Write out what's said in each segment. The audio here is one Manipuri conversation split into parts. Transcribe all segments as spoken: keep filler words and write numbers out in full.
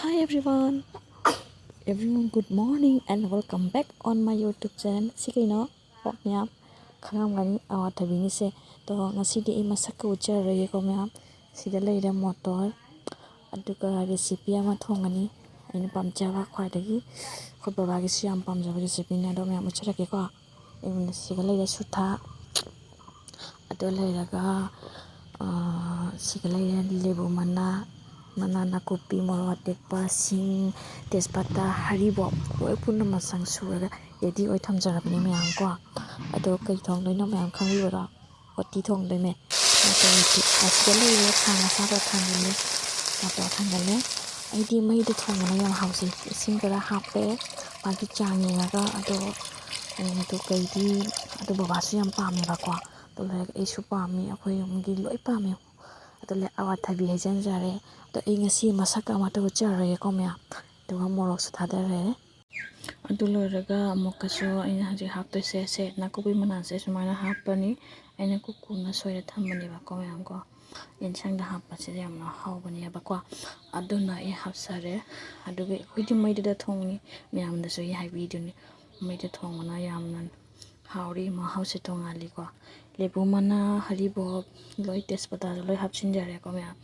Hi everyone, everyone, good morning and welcome back on my YouTube channel. ꯁꯤ ꯀꯩꯅꯣ? ꯑꯣ, ꯃꯌꯥꯝ ꯈꯪꯉꯝꯒꯅꯤ, ꯑꯋꯥꯊꯕꯤꯅꯤꯁꯦ꯫ ꯑꯗꯣ ꯉꯁꯤꯗꯤ ꯑꯩ ꯃꯁꯛꯀ ꯎꯠꯆꯔꯔꯣꯏꯒꯦꯀꯣ ꯃꯌꯥꯝ꯫ ꯁꯤꯗ ꯂꯩꯔꯦ ꯃꯣꯇꯣꯔ, ꯑꯗꯨꯒ ꯔꯦꯁꯤꯄꯤ ꯑꯃ ꯊꯣꯡꯒꯅꯤ꯫ ꯑꯩꯅ ꯄꯥꯝꯖꯕ ꯈ꯭ꯋꯥꯏꯗꯒꯤ, ꯑꯩꯈꯣꯏ ꯕꯕꯥꯒꯤꯁꯨ ꯌꯥꯝ ꯄꯥꯝꯖꯕ ꯔꯦꯁꯤꯄꯤꯅꯦ꯫ ꯑꯗꯣ ꯃꯌꯥꯝ ꯎꯠꯆꯔꯛꯀꯦꯀꯣ꯫ ꯑꯩꯉꯣꯟꯗ ꯁꯤꯒ ꯂꯩꯔꯦ ꯁꯨꯊꯥ, ꯑꯗꯨ ꯂꯩꯔꯒ, ꯑꯥ, ꯁꯤꯒ ꯂꯩꯔꯦ ꯂꯦꯕꯨ ꯃꯅꯥ, ꯃꯅꯥ ꯅꯥꯀꯨꯞꯄꯤ, ꯃꯣꯔꯣꯛ ꯑꯇꯦꯛꯄ, ꯁꯤꯡ, ꯇꯦꯖꯄꯇꯥ, ꯍꯔꯤꯕꯣꯞ ꯂꯣꯏ ꯄꯨꯟꯅ ꯃꯆꯪ ꯁꯨꯔꯒ ꯔꯦꯗꯤ ꯑꯣꯏ ꯊꯝꯖꯔꯕꯅꯤ ꯃꯌꯥꯝ ꯀꯣ꯫ ꯑꯗꯣ ꯀꯩ ꯊꯣꯡꯗꯣꯏꯅꯣ ꯃꯌꯥꯝ ꯈꯪꯕꯤꯕ꯭ꯔꯣ? ꯎꯇꯤ ꯊꯣꯡꯗꯣꯏꯅꯦ꯫ ꯑꯗꯣ ꯎꯇꯤ ꯑꯁꯤꯗ ꯂꯩꯔꯦ, ꯈꯥꯡ ꯑꯁꯥꯕ ꯊꯥꯡꯒꯠꯂꯦ, ꯃꯣꯇꯣꯔ ꯊꯥꯡꯒꯠꯂꯦ꯫ ꯑꯩꯗꯤ ꯃꯩꯗ ꯊꯣꯡꯕꯅ ꯌꯥꯝ ꯍꯥꯎꯖꯩ꯫ ꯏꯁꯤꯡ ꯈꯔ ꯍꯥꯞꯄꯦ, ꯃꯥꯒꯤ ꯆꯥꯡ ꯌꯦꯡꯉꯒ꯫ ꯑꯗꯣ, ꯎꯝ, ꯑꯗꯨ ꯀꯩꯗꯤ, ꯑꯗꯨ ꯕꯕꯥꯁꯨ ꯌꯥꯝ ꯄꯥꯝꯃꯦꯕꯀꯣ꯫ ꯑꯗꯨ ꯂꯣꯏꯔꯒ ꯑꯩꯁꯨ ꯄꯥꯝꯃꯤ, ꯑꯩꯈꯣꯏ ꯌꯨꯝꯒꯤ ꯂꯣꯏ ꯄꯥꯝꯃꯦ꯫ ꯑꯗꯨ ꯂꯩ-, ꯑꯋꯥꯊꯕꯤ ꯍꯩꯖꯤꯟꯖꯔꯦ꯫ ꯑꯗꯣ ꯑꯩ ꯉꯁꯤ ꯃꯁꯛꯀ ꯑꯃꯠꯇ ꯎꯠꯆꯔꯔꯣꯏꯒꯦꯀꯣ ꯃꯌꯥꯝ꯫ ꯑꯗꯨꯒ ꯃꯣꯔꯣꯛꯁꯨ ꯊꯥꯗꯔꯦ꯫ ꯑꯗꯨ ꯂꯣꯏꯔꯒ ꯑꯃꯨꯛꯀꯁꯨ ꯑꯩꯅ ꯍꯧꯖꯤꯛ ꯍꯥꯞꯇꯣꯏꯁꯦ, ꯁꯦ ꯅꯥꯀꯨꯞꯄꯤ ꯃꯅꯥꯁꯦ ꯁꯨꯃꯥꯏꯅ ꯍꯥꯞꯄꯅꯤ꯫ ꯑꯩꯅ ꯀꯨꯞ ꯀꯨꯞꯅ ꯁꯣꯏꯔ ꯊꯝꯕꯅꯦꯕꯀꯣ ꯃꯌꯥꯝ ꯀꯣ꯫ ꯌꯦꯟꯁꯥꯡꯗ ꯍꯥꯞꯄꯁꯤꯗꯤ ꯌꯥꯝꯅ ꯍꯥꯎꯕꯅꯦꯕꯀꯣ꯫ ꯑꯗꯨꯅ ꯑꯩ ꯍꯥꯞꯆꯔꯦ꯫ ꯑꯗꯨꯒ ꯑꯩꯈꯣꯏꯗꯤ ꯃꯩꯗꯨꯗ ꯊꯣꯡꯉꯤ, ꯃꯌꯥꯝꯗꯁꯨ ꯑꯩ ꯍꯥꯏꯕꯤꯗꯨꯅꯤ꯫ ꯃꯩꯗ ꯊꯣꯡꯕꯅ ꯌꯥꯝꯅ ꯍꯥꯎꯔꯤ, ꯃꯍꯥꯎꯁꯦ ꯇꯣꯡꯉꯥꯜꯂꯤꯀꯣ꯫ ꯂꯦꯕꯨ ꯃꯅꯥ, ꯍꯔꯤꯕꯣꯞ, ꯂꯣꯏ, ꯇꯦꯖꯄꯇꯥꯁꯨ ꯂꯣꯏ ꯍꯥꯞꯆꯤꯟꯖꯔꯦꯀꯣ ꯃꯌꯥꯝ꯫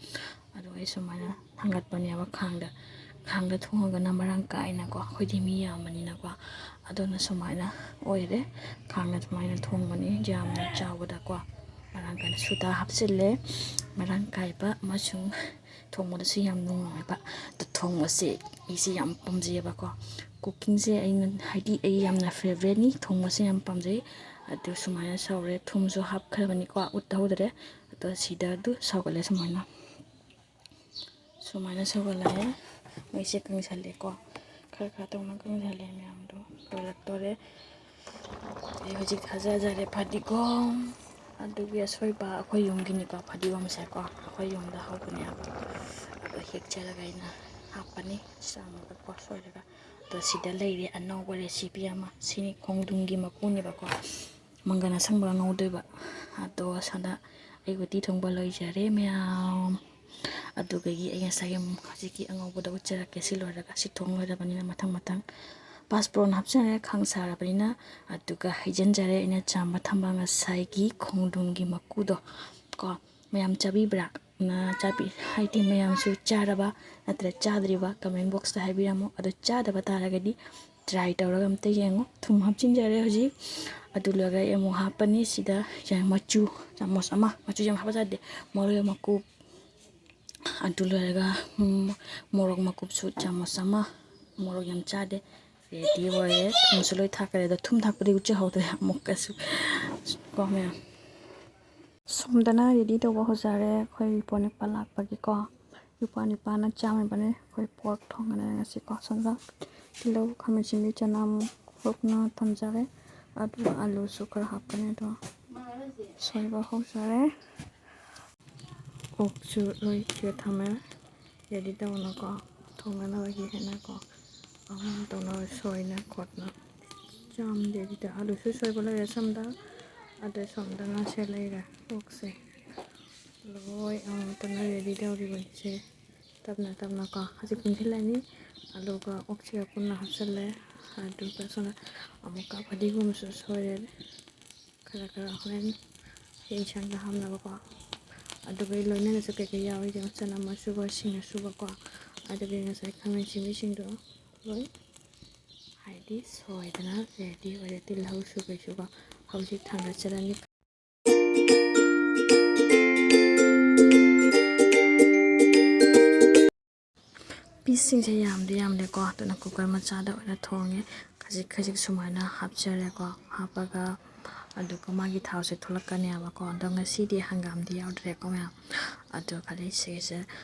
ꯑꯗꯣ ꯑꯩ ꯁꯨꯃꯥꯏꯅ ꯊꯥꯡꯒꯠꯄꯅꯦꯕ ꯈꯥꯡꯗ꯫ ꯈꯥꯡꯗ ꯊꯣꯡꯉꯒꯅ ꯃꯔꯥꯡ ꯀꯥꯏꯅꯀꯣ, ꯑꯩꯈꯣꯏꯗꯤ ꯃꯤ ꯌꯥꯝꯕꯅꯤꯅꯀꯣ꯫ ꯑꯗꯨꯅ ꯁꯨꯃꯥꯏꯅ ꯑꯣꯏꯔꯦ꯫ ꯈꯥꯡꯗ ꯁꯨꯃꯥꯏꯅ ꯊꯣꯡꯕꯅꯤ, ꯌꯥꯝꯅ ꯆꯥꯎꯕꯗꯀꯣ꯫ ꯃꯔꯥꯡ ꯀꯥꯏꯅ ꯁꯨꯗ ꯍꯥꯞꯆꯤꯜꯂꯦ꯫ ꯃꯔꯥꯡ ꯀꯥꯏꯕ ꯑꯃꯁꯨꯡ ꯊꯣꯡꯕꯗꯁꯨ ꯌꯥꯝ ꯅꯨꯡꯉꯥꯏꯕ꯫ ꯑꯗꯣ ꯊꯣꯡꯕꯁꯦ ꯑꯩꯁꯦ ꯌꯥꯝ ꯄꯥꯝꯖꯩꯌꯦꯕꯀꯣ꯫ ꯀꯨꯀꯤꯡꯁꯦ ꯑꯩꯅ, ꯍꯥꯏꯗꯤ, ꯑꯩ ꯌꯥꯝꯅ ꯐꯦꯕꯔꯦꯠꯅꯤ, ꯊꯣꯡꯕꯁꯦ ꯌꯥꯝ ꯄꯥꯝꯖꯩ꯫ ꯑꯗꯨ ꯁꯨꯃꯥꯏꯅ ꯁꯧꯔꯦ, ꯊꯨꯝꯁꯨ ꯍꯥꯞꯈ꯭ꯔꯕꯅꯤꯀꯣ, ꯎꯠꯍꯧꯗ꯭ꯔꯦ꯫ ꯑꯗꯣ ꯁꯤꯗ ꯑꯗꯨ ꯁꯧꯒꯠꯂꯦ ꯁꯨꯃꯥꯏꯅ꯫ ꯁꯨꯃꯥꯏꯅ ꯁꯧꯒꯠꯂꯛꯑꯦ꯫ ꯃꯩꯁꯦ ꯀꯪꯁꯜꯂꯦꯀꯣ꯫ ꯈꯔ ꯈꯔ ꯇꯧꯅ ꯀꯪꯁꯜꯂꯦ ꯃꯌꯥꯝꯗꯣ꯫ ꯂꯣꯏꯔꯛꯇꯣꯔꯦ꯫ ꯑꯩ ꯍꯧꯖꯤꯛ ꯊꯥꯖꯖꯔꯦ ꯐꯗꯤꯒꯣꯝ꯫ ꯑꯗꯨꯒꯤ ꯑꯁꯣꯏꯕ ꯑꯩꯈꯣꯏ ꯌꯨꯝꯒꯤꯅꯤꯀꯣ, ꯐꯗꯤꯒꯣꯝꯁꯦꯀꯣ꯫ ꯑꯩꯈꯣꯏ ꯌꯨꯝꯗ ꯍꯧꯕꯅꯦꯕ꯫ ꯑꯗꯣ ꯍꯦꯛꯆꯔꯒ ꯑꯩꯅ ꯍꯥꯞꯄꯅꯤ꯫ ꯆꯥꯝꯃꯒꯀꯣ ꯁꯣꯏꯔꯒ꯫ ꯑꯗꯣ ꯁꯤꯗ ꯂꯩꯔꯦ ꯑꯅꯧꯕ ꯔꯦꯁꯤꯄꯤ ꯑꯃ꯫ ꯁꯤꯅꯤ ꯈꯣꯡꯗ꯭ꯔꯨꯝꯒꯤ ꯃꯀꯨꯅꯦꯕꯀꯣ꯫ ꯃꯪꯒꯟ ꯑꯁꯪꯕ ꯉꯧꯗꯣꯏꯕ꯫ ꯑꯗꯣ ꯁꯣꯝꯗ ꯑꯩ ꯎꯇꯤ ꯊꯣꯡꯕ ꯂꯣꯏꯖꯔꯦ ꯃꯌꯥꯝ꯫ ꯑꯗꯨꯗꯒꯤ ꯑꯩ ꯉꯁꯥꯏꯒꯤ ꯍꯧꯖꯤꯛꯀꯤ ꯑꯉꯧꯕꯗꯣ ꯎꯠꯆꯔꯛꯀꯦ꯫ ꯁꯤ ꯂꯣꯏꯔꯒ, ꯁꯤ ꯊꯣꯡ ꯂꯣꯏꯔꯕꯅꯤꯅ ꯃꯊꯪ ꯃꯊꯪ ꯄꯥꯁ ꯄ꯭ꯔꯣꯟ ꯍꯥꯞꯆꯔꯦ, ꯈꯥꯡ ꯁꯥꯔꯕꯅꯤꯅ꯫ ꯑꯗꯨꯒ ꯍꯩꯖꯤꯟꯖꯔꯦ ꯑꯩꯅ ꯆꯥꯝꯕ ꯊꯝꯕ ꯉꯁꯥꯏꯒꯤ ꯈꯣꯡꯗ꯭ꯔꯨꯝꯒꯤ ꯃꯀꯨꯗꯣ ꯀꯣ꯫ ꯃꯌꯥꯝ ꯆꯥꯕꯤꯕ꯭ꯔꯥ? ꯅ ꯆꯥꯕꯤ-, ꯍꯥꯏꯗꯤ ꯃꯌꯥꯝꯁꯨ ꯆꯥꯔꯕ ꯅꯠꯇ꯭ꯔ ꯆꯥꯗ꯭ꯔꯤꯕ comment boxꯇ ꯍꯥꯏꯕꯤꯔꯝꯃꯣ꯫ ꯑꯗꯣ ꯆꯥꯗꯕ ꯇꯥꯔꯒꯗꯤ try ꯇꯧꯔꯒ ꯑꯝꯇ ꯌꯦꯡꯉꯣ꯫ ꯊꯨꯝ ꯍꯥꯞꯆꯤꯟꯖꯔꯦ ꯍꯧꯖꯤꯛ꯫ ꯑꯗꯨ ꯂꯣꯏꯔꯒ ꯑꯩ ꯑꯃꯨꯛ ꯍꯥꯞꯄꯅꯤ ꯁꯤꯗ ꯌꯥ-, ꯃꯆꯨ ꯆꯥꯃꯁ ꯑꯃ, ꯃꯆꯨ ꯌꯥꯝ ꯍꯥꯞꯄ ꯌꯥꯗꯦ, ꯃꯔꯣꯏ ꯃꯀꯨꯞ, ꯑꯗꯨ ꯂꯣꯏꯔꯒ, ꯎꯝ, ꯃꯣꯔꯣꯛ ꯃꯀꯨꯞꯁꯨ ꯆꯥꯃꯁ ꯑꯃ, ꯃꯣꯔꯣꯛ ꯌꯥꯝ ꯆꯥꯗꯦ꯫ Ready ꯑꯣꯏꯔꯦ꯫ ꯊꯨꯝꯁꯨ ꯂꯣꯏ ꯊꯥꯛꯈ꯭ꯔꯦ꯫ ꯑꯗꯣ ꯊꯨꯝ ꯊꯥꯛꯄꯗꯤ ꯎꯠꯆꯍꯧꯗ꯭ꯔꯦ ꯑꯃꯨꯛꯀꯁꯨ ꯀꯣ ꯃꯌꯥꯝ꯫ ꯁꯣꯝꯗꯅ ready ꯇꯧꯕ ꯍꯧꯖꯔꯦ ꯑꯩꯈꯣꯏ ꯏꯄ꯭ꯋꯥ ꯅꯤꯄꯥ ꯂꯥꯛꯄꯒꯤꯀꯣ꯫ ꯏꯄ꯭ꯋꯥ ꯅꯤꯄꯥꯅ ꯆꯥꯝꯃꯤꯕꯅꯦ ꯑꯩꯈꯣꯏ pork ꯊꯣꯡꯒꯅꯤ ꯉꯁꯤꯀꯣ꯫ ꯁꯣꯝꯗ ꯇꯤꯜꯍꯧ, ꯈꯥꯃꯦꯟ ꯑꯁꯤꯟꯕꯤ, ꯆꯅꯝ ꯍꯨꯞꯅ ꯊꯝꯖꯔꯦ꯫ ꯑꯗꯨꯒ ꯑꯂꯨꯁꯨ ꯈꯔ ꯍꯥꯞꯀꯅꯤ꯫ ꯑꯗꯣ ꯁꯣꯏꯕ ꯍꯧꯖꯔꯦ꯫ ꯑꯣꯛꯁꯨ ꯂꯣꯏ ꯊꯤꯒ ꯊꯝꯃꯦ꯫ Ready ꯇꯧꯅꯀꯣ, ꯊꯣꯡꯅꯅꯕꯒꯤ ꯍꯦꯟꯅꯀꯣ, ꯑꯍꯨꯝ ꯇꯧꯅ ꯁꯣꯏꯅ ꯈꯣꯠꯅ ꯆꯥꯝꯗꯦ꯫ ꯑꯗꯨꯗ ꯑꯂꯨꯁꯨ ꯁꯣꯏꯕ ꯂꯩꯔꯦ ꯁꯝꯗ꯫ ꯑꯗꯩ ꯁꯣꯝꯗ ꯉꯥꯁꯦ ꯂꯩꯔꯦ꯫ ꯑꯣꯛꯁꯦ ꯂꯣꯏ ꯑꯃꯨꯛꯇꯅ ready ꯇꯧꯔꯤꯕꯅꯤꯁꯦ꯫ ꯇꯞꯅ ꯇꯞꯅꯀꯣ ꯍꯧꯖꯤꯛ ꯄꯨꯟꯁꯤꯜꯂꯅꯤ꯫ ꯑꯂꯨꯒ ꯑꯣꯛꯁꯤꯒ ꯄꯨꯟꯅ ꯍꯥꯞꯆꯤꯜꯂꯦ꯫ ꯑꯗꯨꯒ ꯁꯣꯝꯗ ꯑꯃꯨꯛꯀ ꯐꯗꯤꯒꯣꯝꯁꯨ ꯁꯣꯏꯔꯦ꯫ ꯈꯔ ꯈꯔ ꯍꯣꯔꯦꯟ ꯌꯦꯟꯁꯥꯡꯗ ꯍꯥꯞꯅꯕꯀꯣ꯫ ꯑꯗꯨꯒ ꯂꯣꯏꯅꯅꯁꯨ ꯀꯩꯀꯩ ꯌꯥꯎꯔꯤꯁꯦ, ꯆꯅꯝ ꯑꯁꯨꯕ, ꯁꯤꯡ ꯑꯁꯨꯕꯀꯣ꯫ ꯑꯗꯨꯒ ꯉꯁꯥꯏ ꯈꯥꯃꯦꯟ ꯑꯁꯤꯟꯕꯤꯁꯤꯡꯗꯣ ꯂꯣꯏ ꯍꯥꯏꯗꯤ ꯁꯣꯏꯗꯅ ready ꯑꯣꯏꯔꯦ꯫ ꯇꯤꯜꯍꯧꯁꯨ ꯀꯩꯁꯨꯀꯣ ꯍꯧꯖꯤꯛ ꯊꯥꯡꯒꯠꯆꯔꯅꯤ꯫ Pieceꯁꯤꯡꯁꯦ ꯌꯥꯝꯗꯤ ꯌꯥꯝꯗꯦꯀꯣ, ꯑꯗꯨꯅ cooker ꯃꯆꯥꯗ ꯑꯣꯏꯅ ꯊꯣꯡꯉꯦ꯫ ꯈꯖꯤꯛ ꯈꯖꯤꯛ ꯁꯨꯃꯥꯏꯅ ꯍꯥꯞꯆꯔꯦꯀꯣ꯫ ꯍꯥꯞꯄꯒ ꯑꯗꯨꯒ ꯃꯥꯒꯤ ꯊꯥꯎꯁꯦ ꯊꯣꯛꯂꯛꯀꯅꯦꯕꯀꯣ꯫ ꯑꯗꯣ ꯉꯁꯤꯗꯤ ꯍꯪꯒꯥꯝꯗꯤ ꯌꯥꯎꯗ꯭ꯔꯦꯀꯣ ꯃꯌꯥꯝ꯫ ꯑꯗꯣ ꯈꯔ ꯁꯤꯒꯤꯁꯦ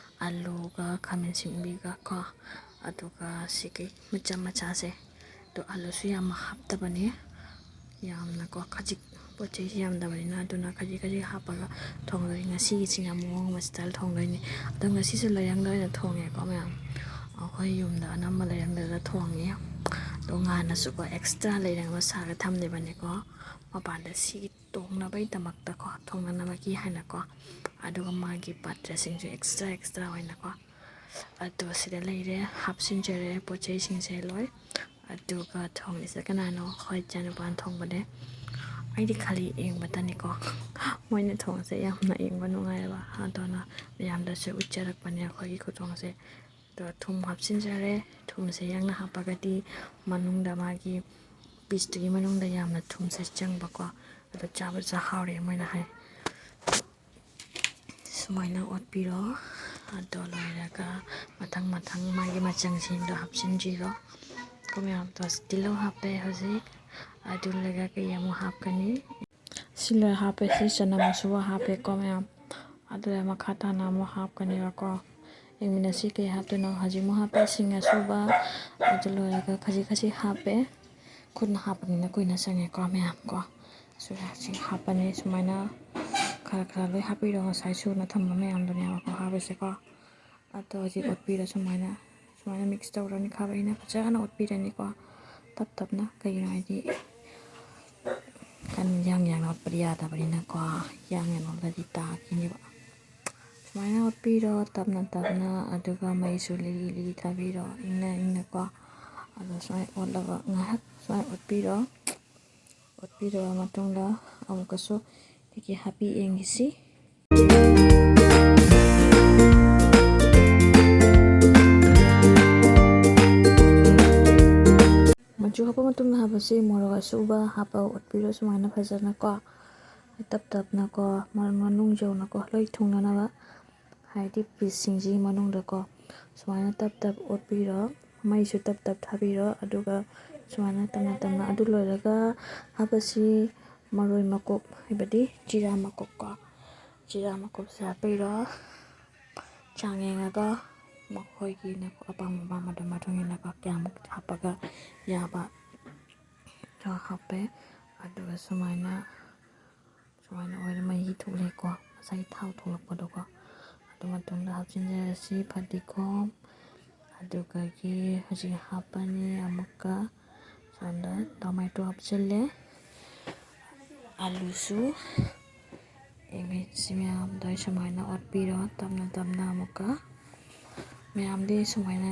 ꯑꯂꯨꯒ ꯈꯥꯃꯦꯟ ꯑꯁꯤꯟꯕꯤꯒ ꯀꯣ, ꯑꯗꯨꯒ ꯁꯤꯒꯤ ꯃꯆꯥ ꯃꯆꯥꯁꯦ꯫ ꯑꯗꯣ ꯑꯂꯨꯁꯨ ꯌꯥꯝ ꯍꯥꯞꯇꯕꯅꯦ, ꯌꯥꯝꯅꯀꯣ ꯈꯖꯤꯛ, ꯄꯣꯠ ꯆꯩꯁꯦ ꯌꯥꯝꯗꯕꯅꯤꯅ꯫ ꯑꯗꯨꯅ ꯈꯖꯤꯛ ꯈꯖꯤꯛ ꯍꯥꯞꯄꯒ ꯊꯣꯡꯗꯣꯏꯅꯤ꯫ ꯉꯁꯤꯒꯤꯁꯤꯅ ꯃꯑꯣꯡ ꯑꯃ style ꯊꯣꯡꯗꯣꯏꯅꯤ꯫ ꯑꯗꯣ ꯉꯁꯤꯁꯨ ꯂꯩꯔꯪꯗ ꯑꯣꯏꯅ ꯊꯣꯡꯉꯦꯀꯣ ꯃꯌꯥꯝ꯫ ꯑꯩꯈꯣꯏ ꯌꯨꯝꯗ ꯑꯅꯝꯕ ꯂꯩꯔꯪꯗꯗ ꯊꯣꯡꯉꯤ꯫ ꯇꯣꯉꯥꯟꯅꯁꯨꯀꯣ ꯑꯦꯛꯁꯇ꯭ꯔꯥ ꯂꯩꯔꯪ ꯑꯃ ꯁꯥꯔꯒ ꯊꯝꯂꯤꯕꯅꯤꯀꯣ, ꯃꯄꯥꯟꯗ ꯁꯤꯒꯤ ꯇꯣꯡꯅꯕꯒꯤꯗꯃꯛꯇꯀꯣ, ꯊꯣꯡꯅꯅꯕꯒꯤ ꯍꯥꯏꯅꯀꯣ꯫ ꯑꯗꯨꯒ ꯃꯥꯒꯤ ꯄꯥꯇ꯭ꯔꯁꯤꯡꯁꯨ ꯑꯦꯛꯁꯇ꯭ꯔꯥ ꯑꯦꯛꯁꯇ꯭ꯔꯥ ꯑꯣꯏꯅꯀꯣ꯫ ꯑꯗꯣ ꯁꯤꯗ ꯂꯩꯔꯦ, ꯍꯥꯞꯆꯤꯟꯖꯔꯦ ꯄꯣꯠ ꯆꯩꯁꯤꯡꯁꯦ ꯂꯣꯏ꯫ ꯑꯗꯨꯒ ꯊꯣꯡꯉꯤꯁꯦ ꯀꯅꯥꯅꯣ? ꯍꯣꯏ, ꯏꯆꯥꯅꯨꯄꯥꯅ ꯊꯣꯡꯕꯅꯦ꯫ ꯑꯩꯗꯤ ꯈꯥꯂꯤ ꯌꯦꯡꯕꯇꯅꯤꯀꯣ꯫ ꯃꯣꯏꯅ ꯊꯣꯡꯕꯁꯦ ꯌꯥꯝꯅ ꯌꯦꯡꯕ ꯅꯨꯡꯉꯥꯏꯑꯕ꯫ ꯑꯗꯨꯅ ꯃꯌꯥꯝꯗꯁꯨ ꯎꯠꯆꯔꯛꯄꯅꯦ ꯑꯩꯈꯣꯏꯒꯤ ꯈꯨꯊꯣꯡꯁꯦ꯫ ꯑꯗꯣ ꯊꯨꯝ ꯍꯥꯞꯆꯤꯟꯖꯔꯦ꯫ ꯊꯨꯝꯁꯦ ꯌꯥꯡꯅ ꯍꯥꯞꯄꯒꯗꯤ ꯃꯅꯨꯡꯗ ꯃꯥꯒꯤ ꯄꯤꯁꯇꯨꯒꯤ ꯃꯅꯨꯡꯗ ꯌꯥꯝꯅ ꯊꯨꯝꯁꯦ ꯆꯪꯕꯀꯣ꯫ ꯑꯗꯣ ꯆꯥꯕꯁꯨ ꯍꯥꯎꯔꯦ ꯃꯣꯏꯅ ꯍꯥꯏ꯫ ꯁꯨꯃꯥꯏꯅ ꯑꯣꯠꯄꯤꯔꯣ꯫ ꯑꯗꯣ ꯂꯣꯏꯔꯒ ꯃꯊꯪ ꯃꯊꯪ ꯃꯥꯒꯤ ꯃꯆꯪꯁꯤꯡꯗꯣ ꯍꯥꯞꯆꯤꯟꯕꯤꯔꯣ꯫ ꯀꯣ ꯃꯌꯥꯝ, ꯇꯣ ꯇꯤꯜꯍꯧ ꯍꯥꯞꯄꯦ ꯍꯧꯖꯤꯛ꯫ ꯑꯗꯨ ꯂꯣꯏꯔꯒ ꯀꯩ ꯑꯃꯨꯛ ꯍꯥꯞꯀꯅꯤ? ꯁꯤ ꯂꯣꯏ ꯍꯥꯞꯄꯦ꯫ ꯁꯤ ꯆꯅꯝ ꯑꯁꯨꯕ ꯍꯥꯞꯄꯦꯀꯣ ꯃꯌꯥꯝ꯫ ꯑꯗꯨꯗ ꯃꯈꯥ ꯇꯥꯅ ꯑꯃꯨꯛ ꯍꯥꯞꯀꯅꯦꯕꯀꯣ꯫ ꯌꯦꯡꯃꯤꯟꯅꯁꯤ ꯀꯩ ꯍꯥꯞꯇꯣꯏꯅꯣ꯫ ꯍꯧꯖꯤꯛ ꯑꯃꯨꯛ ꯍꯥꯞꯄꯦ ꯁꯤꯡ ꯑꯁꯨꯕ꯫ ꯑꯗꯨ ꯂꯣꯏꯔꯒ ꯈꯖꯤꯛ ꯈꯖꯤꯛ ꯍꯥꯞꯄꯦ꯫ ꯈꯨꯠꯅ ꯍꯥꯞꯄꯅꯤꯅ ꯀꯨꯏꯅ ꯆꯪꯉꯦꯀꯣ ꯃꯌꯥꯝ ꯀꯣ꯫ ꯁꯨꯔꯥꯛꯁꯤ ꯍꯥꯞꯄꯅꯤ ꯁꯨꯃꯥꯏꯅ꯫ ꯈꯔ ꯈꯔ ꯂꯣꯏ ꯍꯥꯞꯄꯤꯔꯣ, ꯉꯁꯥꯏ ꯁꯨꯅ ꯊꯝꯕ ꯃꯌꯥꯝꯗꯨꯅꯦꯕꯀꯣ ꯍꯥꯞꯄꯤꯁꯦꯀꯣ꯫ ꯑꯗꯣ ꯍꯧꯖꯤꯛ ꯑꯣꯠꯄꯤꯔꯣ ꯁꯨꯃꯥꯏꯅ꯫ ꯁꯨꯃꯥꯏꯅ ꯃꯤꯛꯁ ꯇꯧꯔꯅꯤ, ꯈꯥꯕꯩꯅ ꯐꯖꯅ ꯑꯣꯠꯄꯤꯔꯅꯤꯀꯣ꯫ ꯇꯞ ꯇꯞꯅ, ꯀꯩꯒꯤꯅꯣ ꯍꯥꯏꯗꯤ ꯀꯟ ꯌꯥꯡ ꯌꯥꯡꯅ ꯑꯣꯠꯄꯗꯤ ꯌꯥꯗꯕꯅꯤꯅꯀꯣ꯫ ꯌꯥꯡ ꯌꯥꯡꯅ ꯑꯣꯠꯂꯗꯤ ꯇꯥꯈꯤꯅꯦꯕ꯫ ꯁꯨꯃꯥꯏꯅ ꯑꯣꯠꯄꯤꯔꯣ ꯇꯞꯅ ꯇꯞꯅ, ꯑꯗꯨꯒ ꯃꯩꯁꯨ ꯂꯤꯔꯤ ꯂꯤꯔꯤ ꯊꯥꯕꯤꯔꯣ, ꯏꯪꯅ ꯏꯪꯅꯀꯣ꯫ ꯑꯗꯣ ꯁꯨꯃꯥꯏꯅ ꯑꯣꯠꯂꯕ ꯉꯥꯏꯍꯥꯛ ꯁꯨꯃꯥꯏꯅ ꯑꯣꯠꯄꯤꯔꯣ꯫ ꯑꯣꯠꯄꯤꯔꯕ ꯃꯇꯨꯡꯗ ꯑꯃꯨꯛꯀꯁꯨ ꯇꯤꯀꯤ ꯍꯥꯞꯄꯤ ꯌꯦꯡꯈꯤꯁꯤ꯫ ꯃꯆꯨ ꯍꯥꯞꯄ ꯃꯇꯨꯡꯗ ꯍꯥꯞꯄꯁꯤ ꯃꯣꯔꯣꯛ ꯑꯁꯨꯕ ꯍꯥꯞꯄ ꯑꯣꯠꯄꯤꯔꯣ ꯁꯨꯃꯥꯏꯅ ꯐꯖꯅꯀꯣ꯫ ꯇꯞ ꯇꯞꯅꯀꯣ, ꯃ-, ꯃꯅꯨꯡ ꯌꯧꯅꯀꯣ, ꯂꯣꯏ ꯊꯨꯡꯅꯅꯕ꯫ ꯍꯥꯏꯗꯤ ꯄꯤꯁꯁꯤꯡꯁꯤꯒꯤ ꯃꯅꯨꯡꯗꯀꯣ ꯁꯨꯃꯥꯏꯅ ꯇꯞ ꯇꯞ ꯑꯣꯠꯄꯤꯔꯣ꯫ ꯃꯩꯁꯨ ꯇꯞ ꯇꯞ ꯊꯥꯕꯤꯔꯣ꯫ ꯑꯗꯨꯒ ꯁꯨꯃꯥꯏꯅ ꯇꯞꯅ ꯇꯞꯅ, ꯑꯗꯨ ꯂꯣꯏꯔꯒ ꯍꯥꯞꯄꯁꯤ ꯃꯔꯣꯏ ꯃꯀꯨꯞ, ꯍꯥꯏꯕꯗꯤ ꯖꯤꯔꯥ ꯃꯀꯨꯞꯀꯣ꯫ ꯖꯤꯔꯥ ꯃꯀꯨꯞꯁꯦ ꯍꯥꯞꯄꯤꯔꯣ꯫ ꯆꯥꯡ ꯌꯦꯡꯉꯒ ꯃꯈꯣꯏꯒꯤ ꯑꯄꯥꯝ ꯑꯄꯥꯝꯕꯗꯨ ꯃꯇꯨꯡ ꯏꯟꯅꯀꯣ ꯀꯌꯥꯃꯨꯛ ꯍꯥꯞꯄꯒ ꯌꯥꯕ ꯍꯥꯞꯄꯦ꯫ ꯑꯗꯨꯒ ꯁꯨꯃꯥꯏꯅ ꯁꯨꯃꯥꯏꯅ ꯑꯣꯏꯅ ꯃꯍꯤ ꯊꯣꯛꯂꯛꯑꯦꯀꯣ, ꯉꯁꯥꯏꯒꯤ ꯊꯥꯎ ꯊꯣꯛꯂꯛꯄꯗꯣꯀꯣ꯫ ꯑꯗꯨ ꯃꯇꯨꯡꯗ ꯍꯥꯞꯆꯤꯟꯖꯔꯁꯤ ꯐꯗꯤꯒꯣꯝ, ꯑꯗꯨꯒꯒꯤ ꯍꯧꯖꯤꯛ ꯍꯥꯞꯄꯅꯤ ꯑꯃꯨꯛꯀ꯫ ꯁꯣꯝꯗ ꯇꯣꯃꯦꯇꯣ ꯍꯥꯞꯆꯤꯜꯂꯦ, ꯑꯂꯨꯁꯨ꯫ ꯁꯤ ꯃꯌꯥꯝꯗꯣ ꯑꯩ ꯁꯨꯃꯥꯏꯅ ꯑꯣꯠꯄꯤꯔꯣ, ꯇꯞꯅ ꯇꯞꯅ ꯑꯃꯨꯛꯀ꯫ ꯃꯌꯥꯝꯗꯤ ꯁꯨꯃꯥꯏꯅ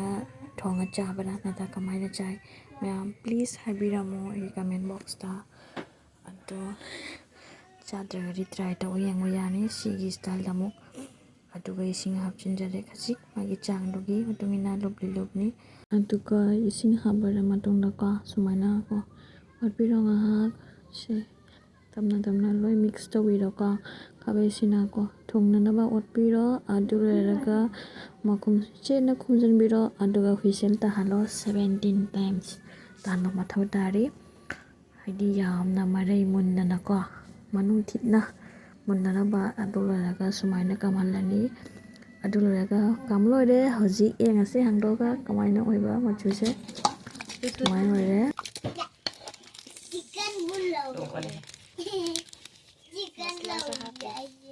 ꯊꯣꯡꯉ ꯆꯥꯕ꯭ꯔꯥ ꯅꯠꯇ꯭ꯔꯒ ꯀꯃꯥꯏꯅ ꯆꯥꯏ? ꯃꯌꯥꯝ please ꯍꯥꯏꯕꯤꯔꯝꯃꯣ ꯑꯩꯒꯤ comment boxꯇ꯫ ꯑꯗꯣ ꯆꯥꯗ꯭ꯔꯒꯗꯤ try ꯇꯧ ꯌꯦꯡꯕ ꯌꯥꯅꯤ ꯁꯤꯒꯤ styleꯗ ꯑꯃꯨꯛ꯫ ꯑꯗꯨꯒ ꯏꯁꯤꯡ ꯍꯥꯞꯆꯤꯟꯖꯔꯦ ꯈꯖꯤꯛ, ꯃꯥꯒꯤ ꯆꯥꯡꯗꯨꯒꯤ ꯃꯇꯨꯡ ꯏꯟꯅ ꯂꯨꯞꯂꯤ ꯂꯨꯞꯂꯤ꯫ ꯑꯗꯨꯒ ꯏꯁꯤꯡ ꯍꯥꯞꯂꯕ ꯃꯇꯨꯡꯗꯀꯣ, ꯁꯨꯃꯥꯏꯅ ꯀꯣ ꯑꯣꯠꯄꯤꯔꯣ ꯉꯥꯏꯍꯥꯛ꯫ ꯁꯦ, ꯇꯞꯅ ꯇꯞꯅ ꯂꯣꯏ mix ꯇꯧꯕꯤꯔꯣꯀꯣ꯫ ꯈꯥꯕꯩꯁꯤꯅꯀꯣ ꯊꯨꯡꯅꯅꯕ ꯑꯣꯠꯄꯤꯔꯣ꯫ ꯑꯗꯨ ꯂꯣꯏꯔꯒ ꯃꯈꯨꯝ ꯆꯦꯠꯅ ꯈꯨꯝꯖꯤꯟꯕꯤꯔꯣ꯫ ꯑꯗꯨꯒ whistle ꯇꯥꯍꯜꯂꯣ, seventeen times ꯇꯥꯍꯟꯕ ꯃꯊꯧ ꯇꯥꯔꯤ꯫ ꯍꯥꯏꯗꯤ ꯌꯥꯝꯅ ꯃꯔꯩ ꯃꯨꯟꯗꯅꯀꯣ, ꯃꯅꯨꯡ ꯊꯤꯠꯅ ꯃꯨꯟꯅꯅꯕ꯫ ꯑꯗꯨ ꯂꯣꯏꯔꯒ ꯁꯨꯃꯥꯏꯅ ꯀꯥꯝꯍꯜꯂꯅꯤ꯫ ꯑꯗꯨ ꯂꯣꯏꯔꯒ ꯀꯥꯝ ꯂꯣꯏꯔꯦ꯫ ꯍꯧꯖꯤꯛ ꯌꯦꯡꯉꯁꯤ ꯍꯥꯡꯗꯣꯛꯑꯒ ꯀꯃꯥꯏꯅ ꯑꯣꯏꯕ ꯃꯆꯨꯁꯦ꯫ ꯁꯨꯃꯥꯏꯅ ꯑꯣꯏꯔꯦ꯫ ꯆꯤꯛꯀꯟ ꯕꯨꯜ ꯂꯧꯔꯦ꯫ ꯆꯤꯛꯀꯟ ꯂꯧꯔꯦ ꯑꯩꯁꯦ꯫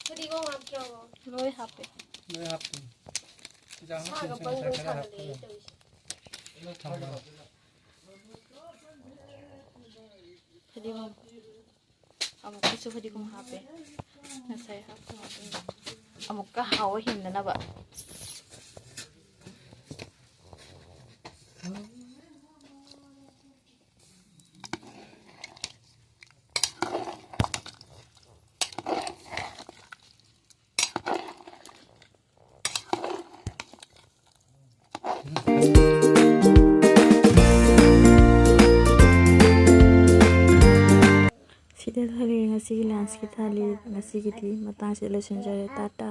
ꯐꯗꯤꯒꯣꯝ ꯍꯥꯞꯇ꯭ꯔꯕꯣ? ꯂꯣꯏ ꯍꯥꯞꯄꯦ꯫ ꯂꯣꯏ ꯍꯥꯞꯄꯦ꯫ ꯏꯟꯖꯥꯡ ꯁꯥꯒ ꯃꯆꯜꯁꯦ ꯕꯪ ꯕꯪ ꯉꯁꯥꯏ ꯈꯔ ꯁꯥꯒꯠꯂꯛꯑꯦ ꯍꯥꯞꯄꯒ ꯇꯧꯔꯤꯁꯦ꯫ ꯊꯝꯃꯣ꯫ ꯐꯗꯤꯒꯣꯝ꯫ ꯑꯃꯨꯛꯀꯁꯨ ꯐꯗꯤꯒꯣꯝ ꯍꯥꯞꯄꯦ꯫ ꯉꯁꯥꯏ ꯍꯥꯞꯄ ꯃꯇꯨꯡꯗ ꯑꯃꯨꯛꯀ ꯍꯥꯎꯕ ꯍꯦꯟꯅꯅꯕ꯫ ꯁꯤꯗ ꯂꯩꯔꯦ ꯉꯁꯤꯒꯤ lunchꯀꯤ ꯊꯥꯂꯤ꯫ ꯉꯁꯤꯒꯤꯗꯤ ꯃꯇꯥꯡꯁꯤꯗ ꯂꯣꯏꯁꯤꯟꯖꯔꯦ꯫ ꯇꯥꯇꯥ꯫